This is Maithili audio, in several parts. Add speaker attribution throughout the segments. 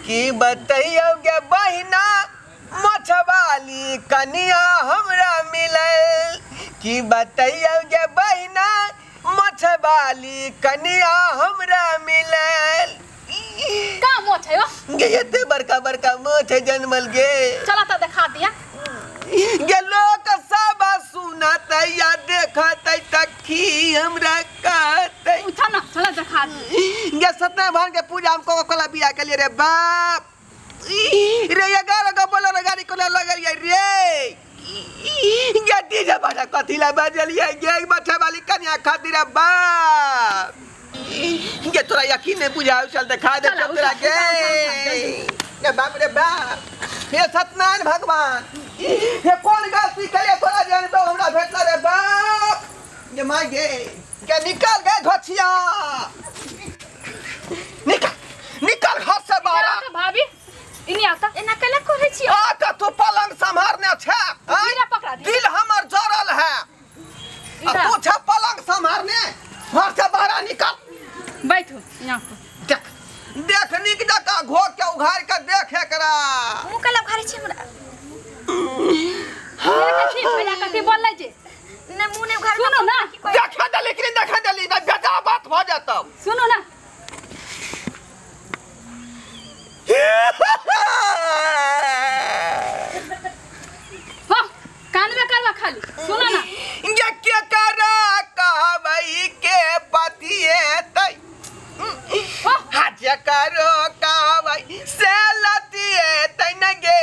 Speaker 1: की बतैयो गे बहिना मछवाली कनिया हमरा मिलल। की बतैयो गे बहिना मछवाली कनिया हमरा मिलल।
Speaker 2: का मोछ है
Speaker 1: गे? एते बड़का बड़का मोछ है जनमल गे।
Speaker 2: चला त देखा दिया
Speaker 1: गे। लोक सब सुनत या देखत तखी हमरा कहत।
Speaker 2: उठा ना चला देखा दी
Speaker 1: गे। सत्यनारायण भगवान के पूजा हम कोका कोला बिया के लिए रे बाप रे। 11 गो बोलो रे गाड़ी कोला लगल रे गे। डीजे बाजा कथी ला बजलिए गे मछवाली कनिया खातिर रे बाप गे। तोरा यकीन नहीं बुझाओ, चल देखा दे तोरा गे। गे बाप रे बाप, हे सत्यनारायण भगवान, हे कौन गलती करे तोरा जान पे हमरा भेटला रे बाप गे। मां गे के निकल गए घोछिया, निकल निकल घर से बाहर।
Speaker 2: भाभी इनी आता
Speaker 3: एना केला करे छी?
Speaker 1: आ त तू पलंग संभारने छे,
Speaker 2: पकड़ा दे।
Speaker 1: दिल हमर जरल है आ तू छे पलंग संभारने। घर से बाहर निकल।
Speaker 2: बैठो यहाँ पर।
Speaker 1: देख देख निक जका घोर के उघार के देख एकरा।
Speaker 3: मुंह केला उघारे छी हमरा?
Speaker 2: कथी भैया कथी बोलै जे?
Speaker 3: ने मुंह ने उघार।
Speaker 2: सुनो ना,
Speaker 1: देखा देली कि देखा देली ना बेटा बात भ जाता।
Speaker 2: सुनो ना, वाह कान में करवा खाली। सुनो ना
Speaker 1: ये के करा कहबई के पतिए तई हाथ करो कहबई से लतिए तई न गे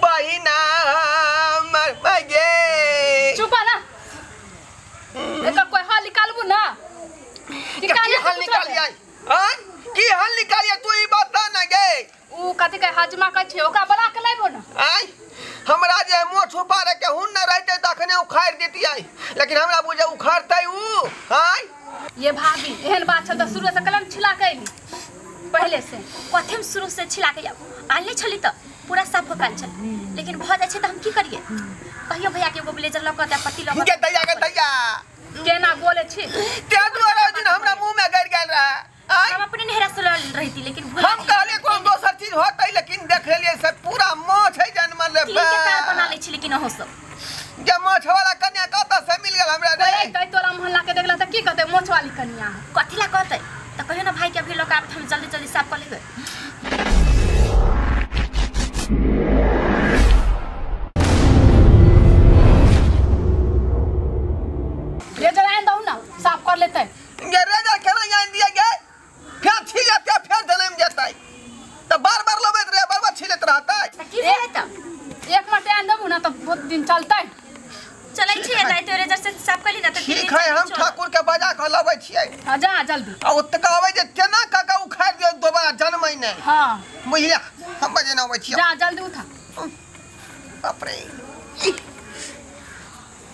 Speaker 1: बहिना मर गे।
Speaker 2: चुप ना, एकर कोई हल निकालबू ना।
Speaker 1: की हल निकालिए? हां की हल निकालिए तू ई बता ना गे।
Speaker 2: उ कथि के हजमा कहै छै ओकरा बला के लाइबो ना।
Speaker 1: आय हमरा जे मोछ उपारे के हुन न रहते तखने उखाड़ देतियै, लेकिन हमरा बुझे उखाड़तै उ। आय
Speaker 2: ये भाभी एहन बात छ त शुरू से कलम छिला के आइली पहले से।
Speaker 3: कथि हम शुरू से छिला के आनले छली त पूरा साफ हो गेल छल, लेकिन भ जाइ छै त हम की करिए? कहियो भैया के एगो ब्लेजर ल के पत्ती ल
Speaker 1: के दैया के दैया
Speaker 2: केना बोले छी
Speaker 1: ते दुआरे दिन हमरा मुंह में गड़ गेल रहा।
Speaker 3: हम अपने नहरा से लड़ रही लेकिन भूल
Speaker 1: हम कहलिए कोनो दोसर चीज होतै, लेकिन देख लेलिए से पूरा मोछ है जनमल रे।
Speaker 3: तिल के तार बना ले छी लेकिन अहो सब
Speaker 1: जे मोछ वाला कन्या कत से मिल गेल हमरा रे।
Speaker 2: तै तोरा मोहल्ला के देखला त की कहतै मोछ वाली कन्या
Speaker 3: कथि ला कहतै? त कहियो ना भाई के अभी लोग आब हम जल्दी जल्दी साफ कर लेबै।
Speaker 2: ये जरा आन दऊ ना साफ कर लेतै।
Speaker 1: ये रेजर केना आन दिया गे? फेर छिलते फेर जनम जेतै त बार बार लबैत रहे, बार बार छिलत रहतै।
Speaker 3: त की भेलै त?
Speaker 2: एक मिनट आन देबू ना त बहुत दिन चलतै।
Speaker 3: चलै छी दाइ तो रेजर से साफ कर ली ना त
Speaker 1: ठीक है। हम ठाकुर के बजा के लबै छियै।
Speaker 2: हां जा जल्दी।
Speaker 1: आ ओतका अबै जे केना क के उखाड़ दियो दोबारा जनमै नै।
Speaker 2: हां
Speaker 1: बुझलिया हम बजेना अबै छियै।
Speaker 2: जा जल्दी उठा।
Speaker 1: बाप रे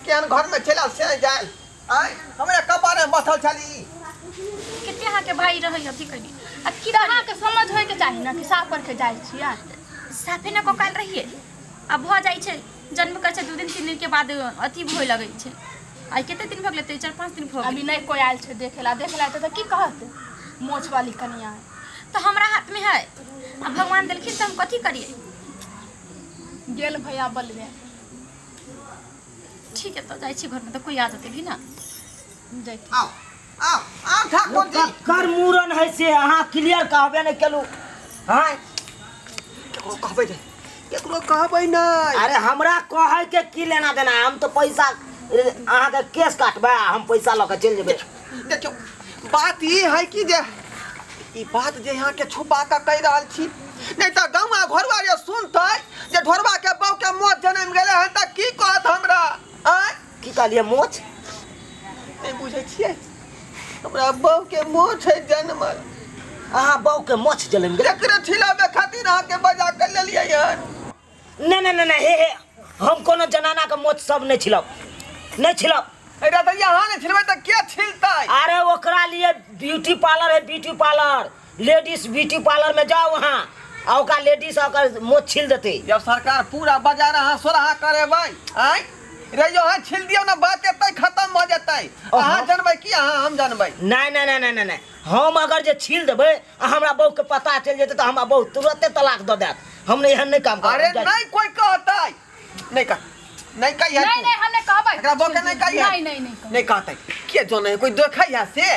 Speaker 1: केहन घर में चला से जाय। आय हमरा कपारे बसल छली।
Speaker 3: कते अहाँ के भाई रहै अथी कनी आ की
Speaker 2: अहाँ के समझ होय के चाही ना कि साफ करके जाइ छियै।
Speaker 3: साफे न ककाल रहिए आ भ जाइ छै जन्म कर छै 2 दिन 3 दिन के बाद अथी होय लगै छै। आइ कते दिन भ गेलै? 4-5 दिन भ गेलै।
Speaker 2: अभी नहीं कोई आयल छै देखेला, देखेला त की कहत मोछ वाली कनिया
Speaker 3: त हमरा हाथ में है आ भगवान देलखिन त हम कथी करिए?
Speaker 2: गेल भैया बलबे।
Speaker 3: ठीक है तो जाइ छी घर में त कोई आ जते भी ना।
Speaker 2: जैते
Speaker 1: आओ आओ आओ ठाकुर जी।
Speaker 4: कर मूरन है से अहाँ क्लियर कहबे नै केलु। हां
Speaker 1: केकरो कहबै जे केकरो कहबै नै।
Speaker 4: अरे हमरा कहै के की लेना देना, हम तो पैसा अहाँ के केस काटबै हम पैसा ल के चल जेबै।
Speaker 1: देखियो बात ई है कि जे ई बात जे यहाँ के छुपा के कहि रहल छी, नहीं त गाँव घरवा जे सुनतै जे ढोरबा के बहू के मौत जनम गेलै हन त की कहत हमरा? आँय
Speaker 4: की कहलियै मोछ?
Speaker 1: नहीं बुझै छियै हमरा बहू के मोछ है जनमल।
Speaker 4: अहाँ बहू के मोछ जनम गेलै?
Speaker 1: एकरे छिलाबै खातिर अहाँ के बजा के लेलियै हन।
Speaker 4: नहीं नहीं नहीं हे हे हम कोनो जनाना के मोछ सब नहीं छिलब, नहीं छिलब।
Speaker 1: अरे त यहाँ नहीं छिलबै त के छिलतै?
Speaker 4: अरे ओकरा लिए ब्यूटी पार्लर है, beauty parlour, ladies beauty parlour में जाओ वहाँ आ ओकरा लेडीज ओकर मोछ छिल देतै।
Speaker 1: जब सरकार पूरा बाजार अहाँ सोराहा करेबै आँय रे यो हां छिल दियो ना बात एतै खत्म भ जेतै। अहाँ जानबै की अहाँ हम जानबै?
Speaker 4: नहीं नहीं नहीं नहीं नहीं, हम अगर जे छील देबै आ हमरा बहू के पता चल जेतै त हमरा बहू तुरंते तलाक द देत। हम नहीं एहन नहीं काम करब।
Speaker 1: अरे नहीं कोई कहतै नहीं कह नहीं कहिए।
Speaker 2: नहीं नहीं हम नहीं कहबै।
Speaker 1: एकरा बहू के नहीं कहिए।
Speaker 2: नहीं नहीं नहीं
Speaker 1: नहीं कहतै के जानै कोई देखै है से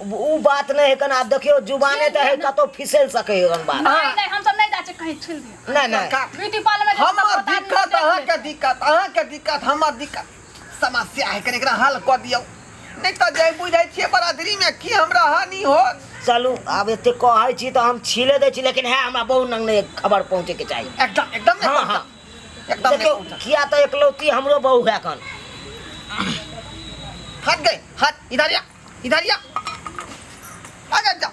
Speaker 4: उ बात नहीं है कन। आप देखियो जुबाने त है कतो फिसल सके है बात।
Speaker 2: नहीं नहीं हम सब नहीं जाचे कहीं छिल दियो।
Speaker 4: नहीं नहीं
Speaker 2: ब्यूटी पार्लर में
Speaker 1: हमर दिक्कत अहाँ के दिक्कत अहाँ के दिक्कत हमर दिक्कत समस्या है कन, एकरा हल क दियो नहीं त जे बुझै छियै बरादरी में की हमरा हानि हो।
Speaker 4: चलू आब एते कहै छी त हम छिले दै छी, लेकिन है हमरा बहु नंग नहीं खबर पहुंचे के चाहिए।
Speaker 1: एकदम एकदम नहीं।
Speaker 4: हां हां
Speaker 1: एकदम
Speaker 4: देखियो किया त एकलौती हमरो बहू है कन।
Speaker 1: हट गई हट इधर आ इधर आ आगे जा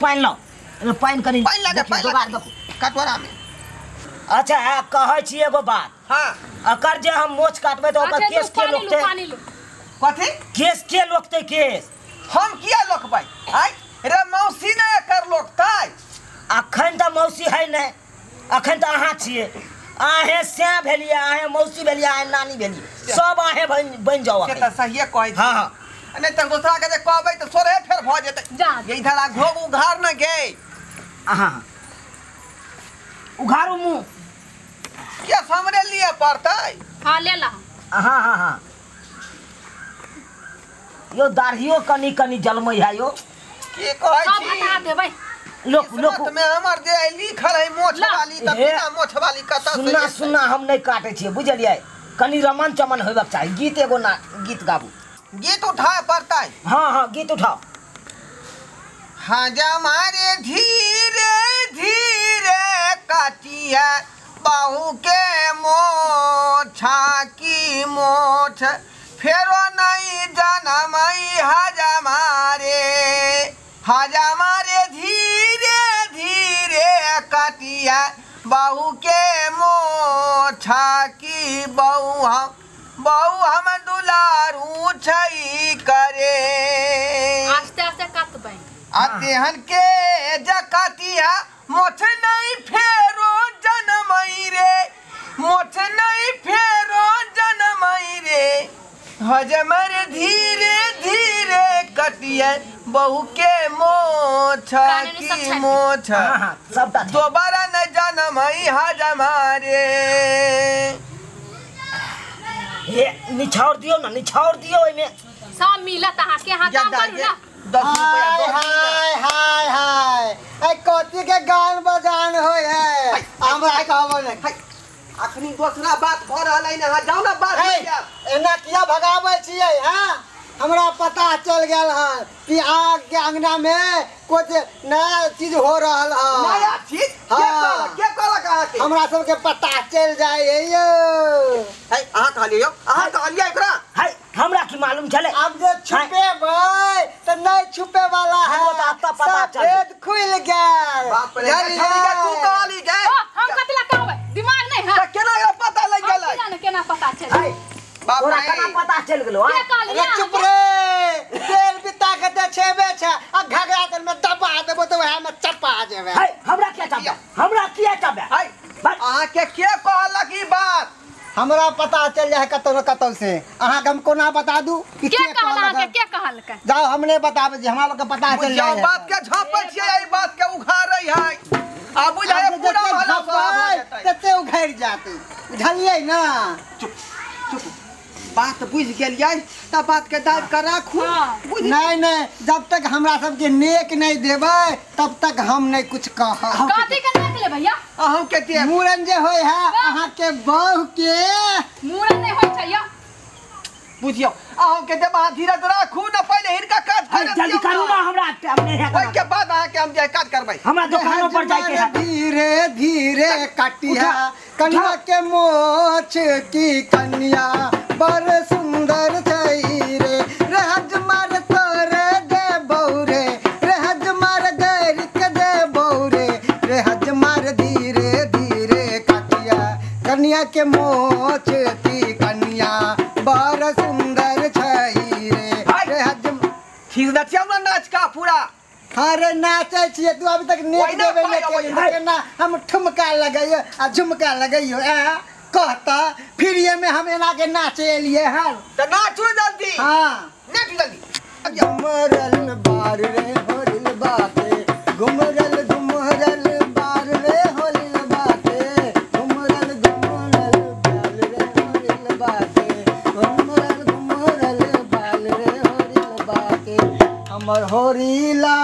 Speaker 4: पानि लाओ एमे पानि कनी
Speaker 1: पानि लागे पानि लागे कटोरा में।
Speaker 4: अच्छा है कहै छी एगो बात।
Speaker 1: हां
Speaker 4: अकर जे हम मोछ काटबै त ओकर केस के लोकतै?
Speaker 1: कथी
Speaker 4: केस के लोकतै? केस
Speaker 1: हम किया लोकबै? आय रे मौसी ने एकर लोकतै।
Speaker 4: अखन त मौसी है नै, अखन त अहाँ छियै, अहें से भेलियै, अहें मौसी भेलियै, अहें नानी भेलियै, सब अहें बनि जाओ।
Speaker 1: से त सहिए कहै छी।
Speaker 4: हां हां
Speaker 1: नहीं त दूसरा के जे कहबै त सोरे फेर भ जेतै।
Speaker 2: जा
Speaker 1: इधर आ घोग उघार न गे।
Speaker 4: हां उघारू मुंह
Speaker 1: केस हमरे लिए पड़तै।
Speaker 2: हां ले ला।
Speaker 4: हां हां हां यो दाढ़ियो कनी कनी जलमै है यो
Speaker 1: की कहै
Speaker 2: सब
Speaker 1: छी?
Speaker 2: हटा देबै।
Speaker 4: लोक लोक
Speaker 1: में हमर जे लिखल है मोछ वाली त बिना मोछ वाली कत से
Speaker 4: सुन्ना सुन्ना हम नहीं काटे छियै बुझलियै। कनी रमन चमन होबाक चाही। गीत एगो ना गीत गाबू।
Speaker 1: गीत उठाए पड़तै।
Speaker 4: हां हां गीत उठाओ।
Speaker 1: हाँ जमारे धीरे धीरे काटिया बाहू के मोछा की मोछ फेरो नहीं जनमई हजमारे हजमारे धीरे धीरे काटिया बाहू के मोछा की बहू हम दुलारू छई करे।
Speaker 2: आस्ते आस्ते काटबै।
Speaker 1: आ तेहन के जकातिया मोछ नहीं फेरो जनमई रे मोछ नहीं फेरो जनमई रे हजमर धीरे धीरे कटिया बहू के मोछ की मोछ दोबारा न जनमई हजमारे।
Speaker 4: हे निछाड़ दियो ना निछाड़ दियो एमे
Speaker 2: सब मिलत अहाँ के। अहाँ काम करू ना।
Speaker 1: 10 रुपया
Speaker 5: हाय हाय हाय ए कथी के गान बजान होय है हमरा कहबो नै।
Speaker 1: अखनी दोसरा बात भ रहल है ना, जाओ ना बात
Speaker 5: एना किया भगाबै छियै? हां हमरा पता चल गेल हन कि आग के अंगना में कुछ नया चीज हो रहल है।
Speaker 1: नया चीज? के कहलक अहाँ के?
Speaker 5: हमरा सब के पता चल जाय है यो।
Speaker 1: है अहाँ कहलियै, अहाँ कहलियै एकरा?
Speaker 4: है हमरा की मालूम छले।
Speaker 5: अब जे छुपेबै त नहीं छुपे वाला है।
Speaker 4: हमरा त पता चल
Speaker 5: भेद खुल गेल।
Speaker 1: बाप रे तू कहली गे।
Speaker 2: हम कतला कहबै दिमाग नहीं है
Speaker 1: त केना एकरा पता लग गेलै?
Speaker 2: हम केना पता चल
Speaker 1: बाप
Speaker 4: तोरा
Speaker 1: रे
Speaker 4: केना पता चल गेलो?
Speaker 2: के कहलियै?
Speaker 5: अरे चुप रे, तेल बिता के त छेबे छै आ घघरा तर में दबा देबो त वएह में चपा जेबे।
Speaker 4: है हमरा किया चाबे, हमरा किया चाबे?
Speaker 1: है अहाँ के कहलक ई बात?
Speaker 5: हमरा पता चल जाए कतौ न कतौ से। अहाँ के हम कोना बता दू कि
Speaker 2: के कहलक? के कहलक?
Speaker 5: जाओ हमने बताबे जी, हमरा लोग के पता चल जाए।
Speaker 1: बात के झापै छियै, ई बात के उघार रही है आ बुझाय पूरा भला हो जेतै
Speaker 5: तते उघार जाते, बुझलियै ना?
Speaker 1: चुप चुप, बात बुझ गेलियै त बात के दाब के राखू।
Speaker 5: नहीं नहीं, जब तक हमरा सबके नेक नहीं देबै तब तक हम नहीं कुछ कहब।
Speaker 2: कथी के नेक ले भैया?
Speaker 1: अहूँ के देब।
Speaker 5: मूड़न जे होय है अहाँ के बहू के
Speaker 2: मूड़न नहीं होय छै यौ।
Speaker 1: बुझियौ अहूँ के देब, अहाँ धीरज राखू न, पहिले हिनका काज करऽ
Speaker 4: जल्दी करू ना, हमरा टाइम नहीं है।
Speaker 1: ओहि के बाद अहाँ के हम जे काज करबै।
Speaker 4: हमरा दुकानो पर जाय के है।
Speaker 5: धीरे धीरे काटिया कन्या के मोछ की कन्या बड़ सुंदर छै रे, रहज मार तोरे दे बौरे, रहज मार गैर के दे बौरे, रहज मार धीरे धीरे काटिया कन्या के मोछ की कन्या बड़ सुंदर छै रे, रहज
Speaker 1: ठीक नचियौ ना नाच का पूरा।
Speaker 5: अरे नाचै छियै तू अभी तक नेक देबे नै केलही, केना हम ठुमका लगैयो आ झुमका लगैयो। आ कहता फिर ये में हम एना के नाचे एलिए हन।
Speaker 1: त नाचू जल्दी।
Speaker 5: हां
Speaker 1: नाचू जल्दी।
Speaker 5: घुमरल बार रे होरिल बाटे, घुमरल घुमरल बार रे होरिल बाटे, घुमरल घुमरल बाल रे होरिल बाटे, घुमरल घुमरल बाल रे होरिल बाटे। हमर होरीला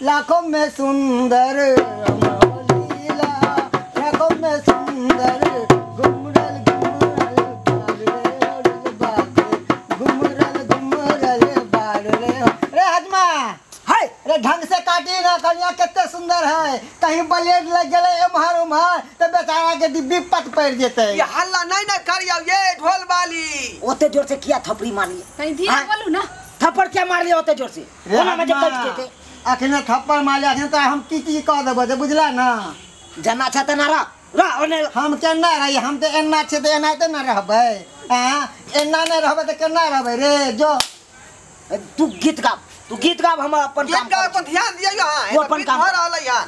Speaker 5: लाखों में सुंदर, हमर होरीला लाखों में सुंदर, घुमरल घुमरल बाल रे होरिल बाटे, घुमरल घुमरल बाल रे। रे हजमा
Speaker 4: है
Speaker 5: रे ढंग से काटी ना, कनिया कितने सुंदर है, कहीं ब्लेड लग गेले एम्हर उम्हर त बेचारा के दिब्बी पट पड़ जेतै।
Speaker 1: ये हल्ला नहीं ना करियो ये ढोल वाली।
Speaker 4: ओते जोर से किया थपड़ी मारली?
Speaker 2: कहीं धीरे बोलू ना।
Speaker 4: थप्पड़ क्या मारली ओते जोर से? ओना में जे कट जेतै।
Speaker 5: अखने थप्पड़ मारली अखने त हम की की कह देबो जे, बुझला ना?
Speaker 4: जना छ त ना रह रह ओने।
Speaker 5: हम केना रही? हम त एना छै त एनाते ना रहबै। हां एना नै रहबै त केना रहबै रे? जो
Speaker 4: तू गीत गा, तू गीत गाब, हम अपन काम
Speaker 1: गीत गाब पर ध्यान दियो। हां
Speaker 4: तू अपन काम
Speaker 1: भर रहलै हां।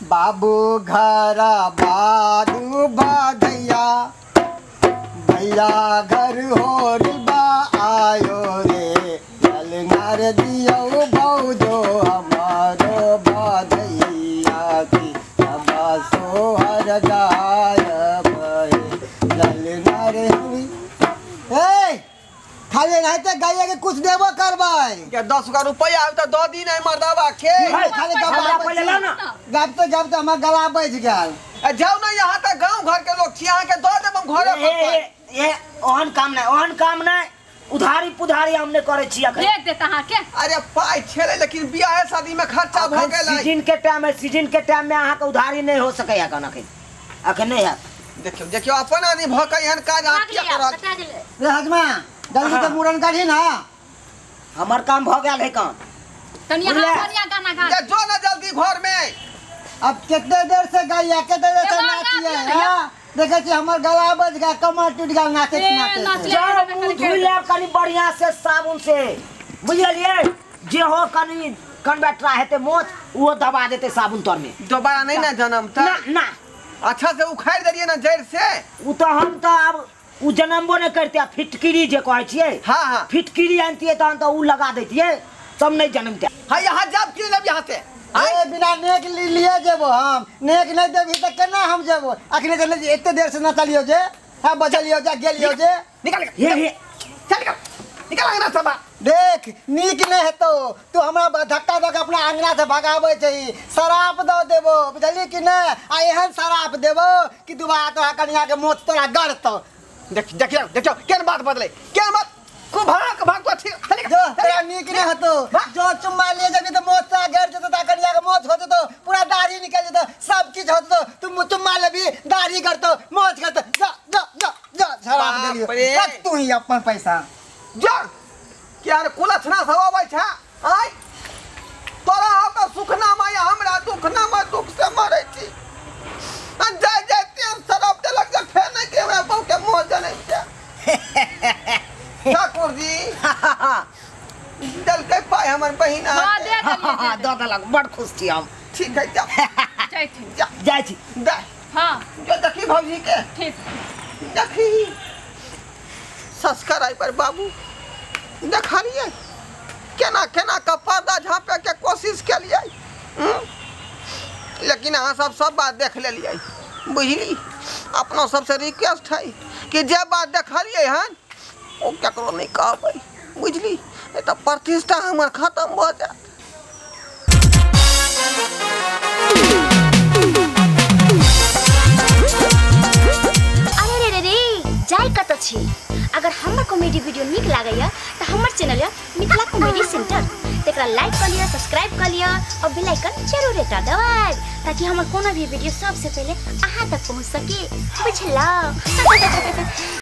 Speaker 5: बाबू घर बादू बादैया, भैया घर होरिल बा आयो रे, ललनार दियो भौजो हमारो बादैया की सबा सोहर गायब ललनार हुई। ए खाली नहीं तो गाय के कुछ देबो करबै।
Speaker 1: के 10 गो रुपया आउ त 2 दिन है मर्दावा के।
Speaker 5: खाली गप
Speaker 4: पहिले लाओ ना।
Speaker 5: गाबते गाबते हमर गला बज गेल।
Speaker 1: जाओ ना यहाँ त गांव घर के लोग छी, अहाँ के the देब हम घरे पर।
Speaker 4: ए ओहन काम नहीं, ओहन काम नहीं, उधारी पुधारी हमने करे छी अखन।
Speaker 2: देख देता अहाँ के।
Speaker 1: अरे पाई छेले लेकिन बियाह शादी में खर्चा भ गेलै।
Speaker 4: सीजन के टाइम है, सीजन के टाइम में अहाँ के उधारी नहीं हो सकै अखन, अखन अखन नहीं है।
Speaker 1: देखियो देखियो अपन आदमी भ के एहन काज अहाँ किया करत?
Speaker 5: रे हजमा जल्दी से मुड़न करही ना,
Speaker 4: हमर काम भ गेल है काम।
Speaker 2: तनी अहाँ बढ़िया गाना गा।
Speaker 1: जो ना जल्दी घर में।
Speaker 5: अब कितने देर से गाइया, कितने देर से नाचिए? हां देखै छी हमर गला बज गेल, कमर टूट गेल नाचैत नाचैत।
Speaker 4: जाओ मुंह धोइ लेब कनी बढ़िया से साबुन से, बुझलिए? जे हो कनी कन्वर्टरा हेतै मोच, वो दबा देते साबुन तर में।
Speaker 1: दोबारा नहीं ना जन्मता?
Speaker 4: ना ना।
Speaker 1: अच्छा से उखाड़ देलिए ना जड़ से।
Speaker 4: उ तो हम तो अब उ जन्मबो नहीं करते, फिटकिरी जे कहै छियै।
Speaker 1: हां हां
Speaker 4: फिटकिरी आनतियै तहन तो उ लगा देतियै, तब नहीं जन्मते।
Speaker 1: हां यहाँ जाब की लेब यहाँ से।
Speaker 5: ए बिना नेक लिए जेबो हम, नेक नहीं देबही त केना हम जेबो? अखने जे एते देर से नचलियो जे, हां बजलियो जे, गेलियो जे।
Speaker 1: निकल
Speaker 4: हे हे
Speaker 1: चल निकल निकल अंगना से बाहर।
Speaker 5: देख नीक नहीं हेतो तू, हमरा धक्का दऽ के अपना अंगना से भगाबै छै। शराप दऽ देबो बुझलियै कि नहि? आ एहन शराप देबो कि दुबारा तोरा कनिया के मोच तोरा गड़तौ।
Speaker 1: देख देखियो देखियो केन बात बदले, केन बात को भाग भाग तो ठीक।
Speaker 5: जो तोरा नीक नहीं हेतो, जो चुम्मा लिए जेबी त मोच तोरा गड़ जेतो, तोरा कनिया के मोच हो जेतो, पूरा दाढ़ी निकल जेतो, सब किछ हो जेतो। तू चुम्मा लेबी दाढ़ी गड़तो मोच गड़तो। जा जा जा जा शराप देलियो रख तू ही अपन पैसा।
Speaker 1: जा यार कुलछना सब आबै छै। आय तोरा हम सुख ना माय, हमरा दुख ना माय, दुख से मरै छी। आ जाय जाय तेल शराब देलक जे फेर नहीं के हमरा बहु के मोह जनै छै। ठाकुर जी देलकै पाइ हमर बहिन।
Speaker 2: हां दे देलियै,
Speaker 4: दऽ देलक, बड़ खुश छी हम।
Speaker 1: ठीक है जा
Speaker 2: जाइ छी,
Speaker 4: जाइ छी।
Speaker 1: दे
Speaker 2: हां
Speaker 1: जो देखी भौजी के।
Speaker 2: ठीक
Speaker 1: देखी संस्कार पर बाबू देखलिए केना केना के पर्दा झाँपे के कोशिश केलिए, लेकिन अहाँ सब सब बात देख लेलिए बुझली। अपनो सबसे रिक्वेस्ट है कि जे बात देखलिए हन ओ ककरो नहीं कहबै बुझली, नहीं तो प्रतिष्ठा हमर खत्म भऽ जायत।
Speaker 3: अरे रे रे रे जाय कत छी? अगर हमर कॉमेडी वीडियो नीक लागैया त हमर चैनल या मिथिला कॉमेडी सेंटर तेकरा लाइक कर लिया, सब्सक्राइब कर लिया और बेल आइकन जरूर दबाएब ताकि हमर कोनो भी वीडियो सबसे पहले अहाँ तक पहुँच सके। बुझला?